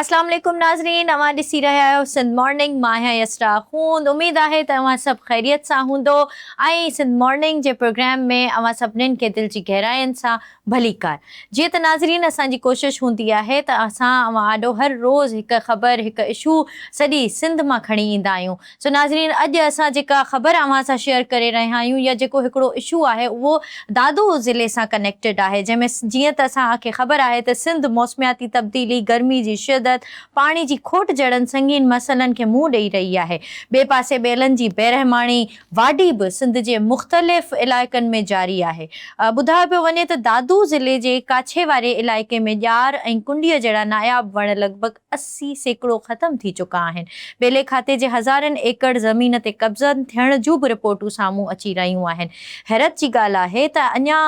اسلام عليڪم ناظرين اوهان ڏسي رهيا آهيو سنڌ مارننگ مان آهيان يسرا اخوند اميد آهي ته اوهان سڀ خيريت سان هوندو ۽ سنڌ مارننگ جي پروگرام ۾ اوهان سڀنين کي دل جي گهراين سان ڀليڪار. جيئن ته ناظرين اسان جي ڪوشش هوندي آهي ته اسان اوهان آڏو هر روز هڪ خبر هڪ اشو سڄي سنڌ مان کڻي ايندا آهيون سو ناظرين اڄ اسان جيڪا خبر اوهان سان شيئر ڪري رهيا آهيون يا جيڪو هڪڙو اشو آهي اهو دادو ضلعي سان ڪنيڪٽيڊ آهي جنهن ۾ جيئن ته اسان کي خبر آهي ته سنڌ موسمياتي تبديلي گرمي جي شدت پاڻي جي کوٽ جهڙن سنگين مسئلن کي منهن ڏئي رهي آهي ٻئي پاسي ٻيلن جي بيرحماڻي واڍي به سنڌ جي مختلف علائقن ۾ جاري آهي. ٻڌايو پيو وڃي ته دادو ضلعي جي ڪاڇي واري علائقي ۾ ڄار ۽ ڪنڊيء جهڙا ناياب وڻ لڳ ڀڳ 80% ختم ٿي چڪا آهن. ٻيلي کاتي جي هزارين ايڪڙ زمين تي قبضن ٿيڻ جون به رپورٽون سامهون اچي رهيون آهن. حيرت جي ڳالهه آهي ته اڃا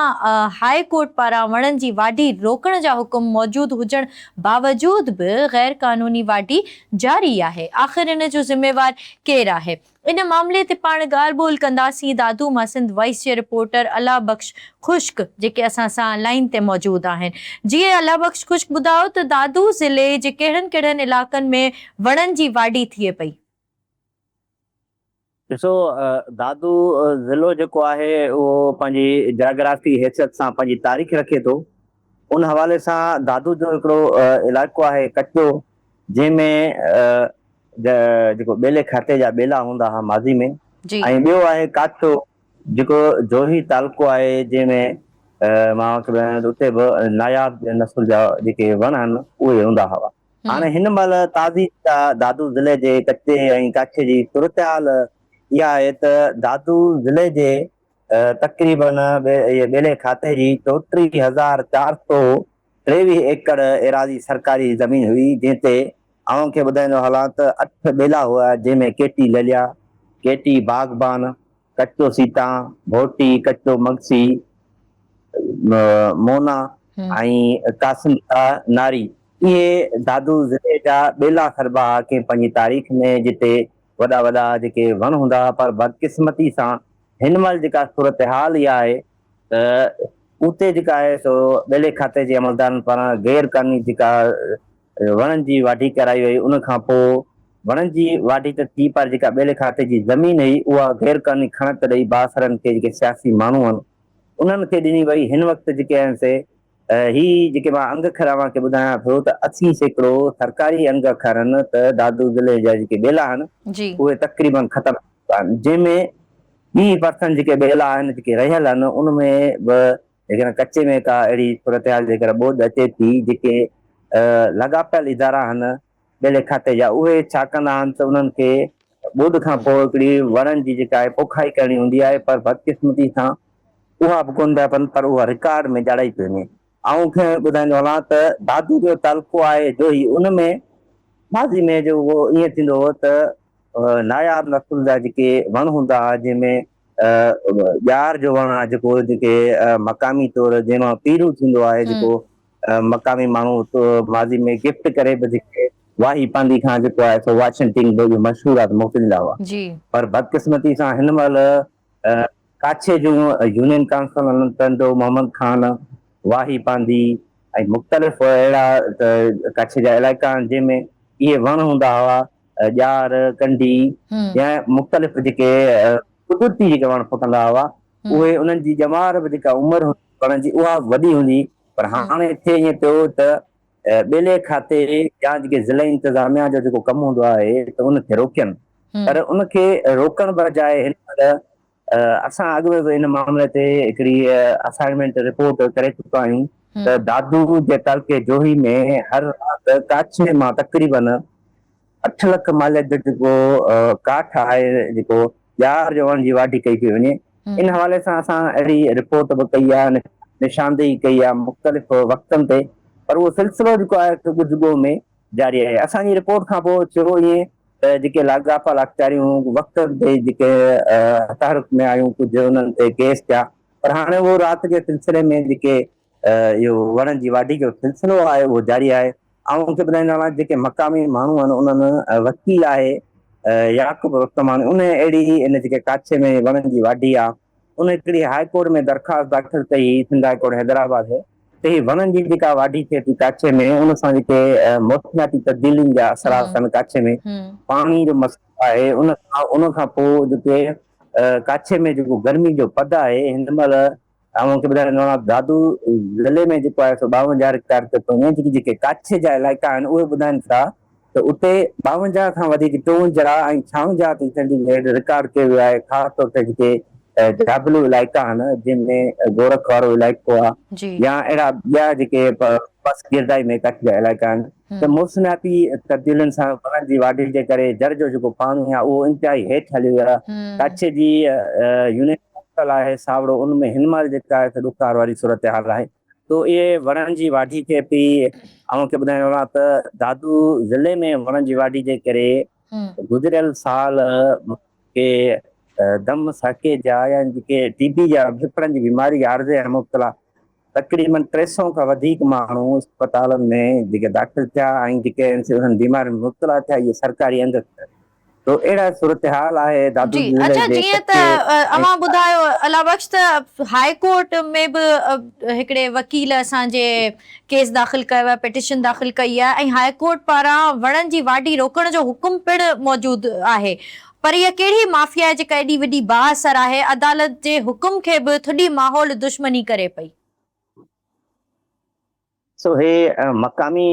هاء ڪورٽ پاران وڻن جي واڍي روڪڻ جا حڪم موجود هجڻ باوجود به غير قانوني واڍي جاري آهي. آخر ان جو ذميوار ڪير آهي؟ ان معاملي تي پاڻ ڳالهه ٻولهه ڪنداسين دادو مان سنڌ وائس جي رپورٽر الله بخش خشڪ جيڪي اسان سان لائين تي موجود آهن. جي الله بخش خشڪ ٻڌايو ته دادو ضلعي جي ڪهڙن ڪهڙن علائقن ۾ وڻن جي واڍي ٿئي پئي؟ ڏسو دادو ضلعو جيڪو آهي اهو پنهنجي جاگرافي حيثيت سان پنهنجي تاريخ رکي ٿو ان حوالي سان دادو جو هڪڙو علائقو آهي ڪچو جنهن ۾ جيڪو ٻيلي کاتي جا ٻيلا هوندا ها ماضي ۾ ۽ ٻيو آهي ڪاڇو جيڪو جوهي تعلقو آهي جنهن ۾ مان اوهان کي ٻڌايان ته اتي به ناياب نسل جا جيڪي وڻ آهن اهي هوندا هئا. هاڻي هن مهل تازي جيڪا دادو ضلعي جي ڪچي ۽ ڪاڇي جي صورتحال اها آهي ته دادو ضلعي جي تقريبن ٻيلي کاتي جي 34423 ايڪڙ ايراضي سرڪاري زمين هئي جنهن تي اوهان کي ٻڌائيندو هلان ته اٺ ٻيلا هئا جنهن ۾ ڪيٽي لليا، ڪيٽي باغبان، ڪچو سيتان، ڀوٽي، ڪچو مگسي، مونا ۽ قاسم شاهه ناري اهي دادو ضلعي جا ٻيلا سڏبا ها ڪنهن پنهنجي تاريخ ۾ جتي وڏا وڏا جيڪي وڻ هوندا ها پر بدقسمتي سان هن مهل جيڪا صورتحال اها آهي ته اتي جيڪا آهي سو ٻيلي کاتي جي عملدارن پاران غير قانوني جيڪا وڻن جي واڍي ڪرائي وئي ان کان پوء وڻن جي واڍي ته ٿي پر جيڪا ٻيلي کاتي جي زمين هئي اها غير قانوني کڻت ڏئي بااثرن کي جيڪي سياسي ماڻهو آهن انهن کي ڏني وئي هن وقت جيڪي آهن سي هي جيڪي مان انگ اکر اوهان کي ٻڌايان ٿو ته 80% سرڪاري انگ اکر آهن ته دادو ضلعي جا جيڪي ٻيلا آهن اهي تقريبن ختم ٿي چڪا آهن جنهن ۾ 20 پرسنٽ جيڪي ٻيلا آهن جيڪي رهيل آهن ان ۾ به جيڪڏهن ڪچي ۾ ڪا اهڙي صورتحال جيڪر ٻوڏ اچي ٿي جيڪي لاڳاپيل ادارا آهن ٻيلي کاتي جا اهي ڇا ڪندا آهن ته انهن کي ٻوڏ کان پوء هڪڙي وڻن جي جيڪا آهي پوکائي ڪرڻي هوندي آهي پر بدقسمتي سان اها به ڪونه پيا ڪن پر اها رڪارڊ ۾ ڄاڻائي پئي وڃي. آئون کي ٻڌائيندو هلان ته دادو جو تعلقو آهي جوهي ان ۾ ماضي ۾ جو اهو ائين ٿيندو هو ته ناياب نسل جا جيڪي وڻ هوندا هئا جنهن ۾ ڄار جو وڻ آهي جيڪو جيڪي مقامي طور جنهن مان پيرو ٿيندو آهي جيڪو مقامي ماڻهو ماضي ۾ گفٽ ڪري به جيڪي واهي پانڌي کان جيڪو آهي سو واشنگٽن به اهو مشهور آهي ته موڪليندا هئا پر بدقسمتي سان هن مهل ڪاڇي جون يونين ڪائونسلن ٽنڊو محمد خان واهي پانڌي ۽ مختلف اهڙا ڪاڇي جا علائقا آهن جنهن ۾ اهي وڻ هوندا هئا ڄار، ڪنڊي يا مختلف جيڪي قدرتي جيڪي وڻ ڦٽندا هئا اهي انهن جي ڄمار به جيڪا عمر هوندي وڻن جي اها به وڏي هوندي پر هاڻي ٿئي ائين پيو ته ٻيلي کاتي يا جيڪي ضلعي انتظاميا جو جيڪو ڪم هوندو آهي ته ان کي روڪين پر ان کي روڪڻ بجاء هن مهل اسان اڳ ۾ به ان معاملي تي هڪڙي اسائنمينٽ رپورٽ ڪري چڪا آهيون ته دادو جي تعلقي جوهي ۾ هر رات ڪاڇي مان تقريبن 8 لک ماليت جو جيڪو ڪاٺ آهي جيڪو ڄار جو وڻ جي واڍي ڪئي پئي وڃي ان حوالي سان اسان اهڙي رپورٽ به ڪئي آهي نشاندهي ڪئي آهي مختلف وقتن تي پر اهو سلسلو جيڪو آهي ڳجهه ۾ جاري آهي اسان جي رپورٽ کان پوء ٿيو ائين ته جيڪي لاڳاپيل اختياريون وقت تي جيڪي تحرڪ ۾ آيون ڪجهه انهن تي ڪيس ٿيا پر هاڻي اهو رات جي سلسلي ۾ جيڪي اهو وڻن جي واڍي جو سلسلو آهي اهو جاري آهي. آئون اوهان کي ٻڌائيندو هلان جيڪي مقامي ماڻهو آهن انهن وڪيل آهي يعقوب رستماڻي ان اهڙي ان جيڪي ڪاڇي ۾ وڻن جي واڍي آهي ان هڪڙي هاء ڪورٽ ۾ درخواست داخل ڪئي هئي سنڌ هاء ڪورٽ حيدرآباد. ته هي وڻن جي جيڪا واڍي ٿئي ٿي ڪاڇي ۾ ان سان جيڪي موسمياتي تبديلين جا اثرات ٿين ڪاڇي ۾ پاڻي جو مسئلو آهي ان کان ان کان پوء جيڪي ڪاڇي ۾ جيڪو گرمي جو پد آهي هن مهل اوهان کي ٻڌائڻ چاهيان دادو ضلعي ۾ جيڪو آهي سو 52 رڪارڊ ڪيو ٿو وڃي جيڪي جيڪي ڪاڇي جا علائقا آهن اهي ٻڌائن ٿا ته اتي 52 کان وڌيڪ 54 ۽ 56 تي سينٽي گريڊ رڪارڊ ڪيو ويو آهي خاص طور تي جيڪي جابلو علائقا آهن جن ۾ گورک وارو علائقو آهي يا اهڙا ٻيا جيڪي پسگردائي ۾ ڪڇ جا علائقا آهن ته موسمياتي تبديلين سان وڻن جي واڍي جي ڪري جر جو جيڪو پاڻي آهي اهو انتهائي هيٺ هليو ويو آهي ڪڇ جي يونين ڪائونسل آهي ساوڙو ان ۾ هن مهل جيڪا آهي سو ڏڪار واري صورتحال آهي تو اهي وڻن جي واڍي ٿئي پئي. اوهان کي ٻڌائڻ وارو آهيان ته دادو ضلعي ۾ وڻن جي واڍي جي ڪري گذريل سال ڪي دم ساڪي جا يا جيڪي ٽي بي جا ڦڦڙن جي بيماري جا عارضي ۽ مبتلا تقريبن 300 کان وڌيڪ ماڻهو اسپتالن ۾ جيڪي داخل ٿيا ۽ جيڪي انهن بيمارين ۾ مبتلا ٿيا اهي سرڪاري انگ تو اهڙا صورتحال آهي دادو جي ضلعي اڇا جي جيئن ته ڪچي ۽ اوهان ٻڌايو الله بخش ته هاء ڪورٽ ۾ به هڪڙي وڪيل اسان جي ڪيس داخل ڪيو آهي پٽيشن داخل ڪئي آهي ۽ هاء ڪورٽ پاران وڻن جي واڍي روڪڻ جو حڪم پڻ موجود آهي پر اها ڪهڙي مافيا آهي جيڪا ايڏي وڏي بااثر آهي عدالت جي حڪم کي به ٿڏي ماحول دشمني ڪري پئي. سو هي مقامي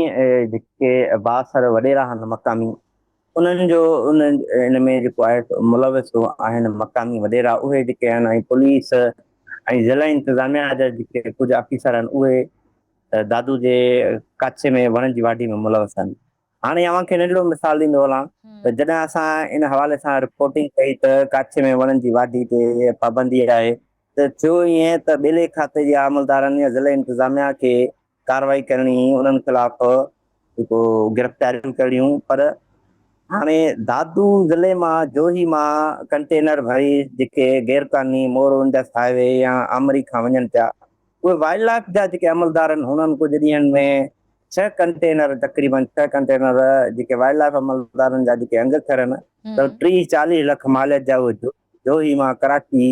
جيڪي بااثر وڏيرا آهن مقامي انهن جو ان ۾ جيڪو آهي ملوث آهن مقامي وڏيرا اهي جيڪي آهن ۽ پوليس ۽ ضلعي انتظاميا جا جيڪي ڪجهه آفيسر آهن اهي دادو جي ڪاڇي ۾ وڻن جي واڍي ۾ ملوث آهن. هاڻي اوهان کي ننڍڙو مثال ڏيندو هلان ته جڏهن اسان ان حوالي سان رپورٽنگ ڪئي ته ڪاڇي ۾ وڻن جي واڍي تي پابندي آهي ته ٿيو ائين ته ٻيلي کاتي جي عملدارن يا ضلعي انتظاميا کي ڪارروائي ڪرڻي هئي انهن خلاف جيڪو گرفتاريون ڪرڻيون پر هاڻي دادو ضلعي مان جوهي مان ڪنٽينر ڀري جيڪي غير قانوني مورو انڊس هاء وي يا آمري کان وڃن پيا اهي وائلڊ لائف جا جيڪي عملدار آهن هنن ڪجهه ڏينهن ۾ ڇهه ڪنٽينر تقريبن ڇهه ڪنٽينر جيڪي وائلڊ لائف عملدارن جا جيڪي انگ اکر آهن ته 30 40 لک ماليت جا اهي جوهي مان ڪراچي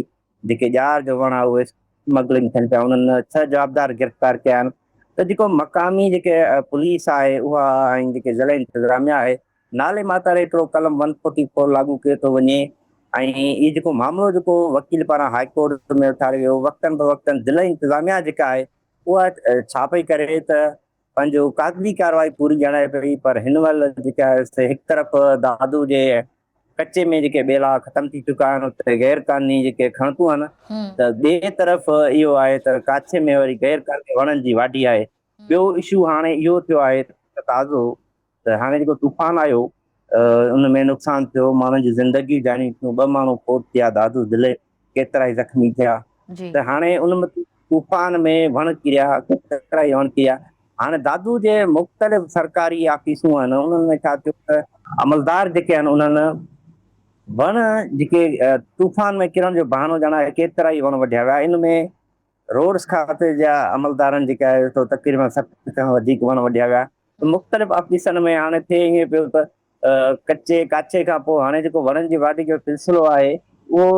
جيڪي ڄار جو وڻ آهي اهي اسمگلنگ ٿين پيا انهن ڇهه جوابدار گرفتار ڪيا آهن ته جيڪو مقامي جيڪي پوليس آهي اها ۽ جيڪي ضلعي انتظاميا آهي نالي ماتر هڪڙو قلم ون فورٽي فور لاڳو ڪيو ٿو وڃي ۽ هي جيڪو معاملو جيڪو وڪيل پاران هاء ڪورٽ ۾ اٿاريو ويو وقتن به وقتن ضلعي انتظاميا جيڪا آهي اها ڇا پئي ڪري ته پنهنجو ڪاغذي ڪارروائي پوري ڄاڻائي پئي پر هن مهل جيڪا آهي هڪ طرف دادو جي ڪچي ۾ جيڪي ٻيلا ختم ٿي چڪا آهن اتي غير قانوني جيڪي کڻتون آهن ته ٻئي طرف اهو آهي ته ڪاڇي ۾ وري غير قانوني وڻن جي واڍي آهي ٻيو اشو هاڻي اهو ٿيو آهي ته تازو ته هاڻي جيڪو طوفان آيو ان ۾ نقصان ٿيو ماڻهن جي زندگيون جانيون ٿيون ٻه ماڻهو فوت ٿيا دادو ضلعي ڪيترائي زخمي ٿيا ته هاڻي ان طوفان ۾ وڻ ڪريا ڪيترائي وڻ ڪريا هاڻي دادو جي مختلف سرڪاري آفيسون آهن انهن ۾ ڇا ٿيو ته عملدار جيڪي آهن انهن وڻ جيڪي طوفان ۾ ڪرڻ جو بهانو ڄاڻائي ڪيترائي وڻ وڍيا ويا ان ۾ روڊس کاتي جا عملدارن جيڪي آهي سو تقريبن 60 کان وڌيڪ وڻ وڍيا ويا مختلف آفيسن ۾ هاڻي ٿئي ائين پيو ته ڪچي ڪاڇي کان پوء هاڻي جيڪو وڻن جي واڍي جو سلسلو آهي اهو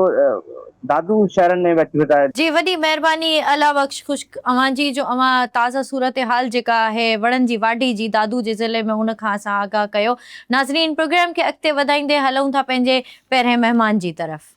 دادو شهرن ۾ به اچي ويو آهي. جي وڏي مهرباني الله بخش خشڪ اوهان جي جو اوهان تازه صورتحال جيڪا آهي وڻن جي واڍي جي دادو جي ضلعي ۾ ان کان اسان آگاهه ڪيو ناظرين پروگرام کي اڳتي وڌائيندي هلون ٿا پنهنجي پهرين مهمان جي طرف.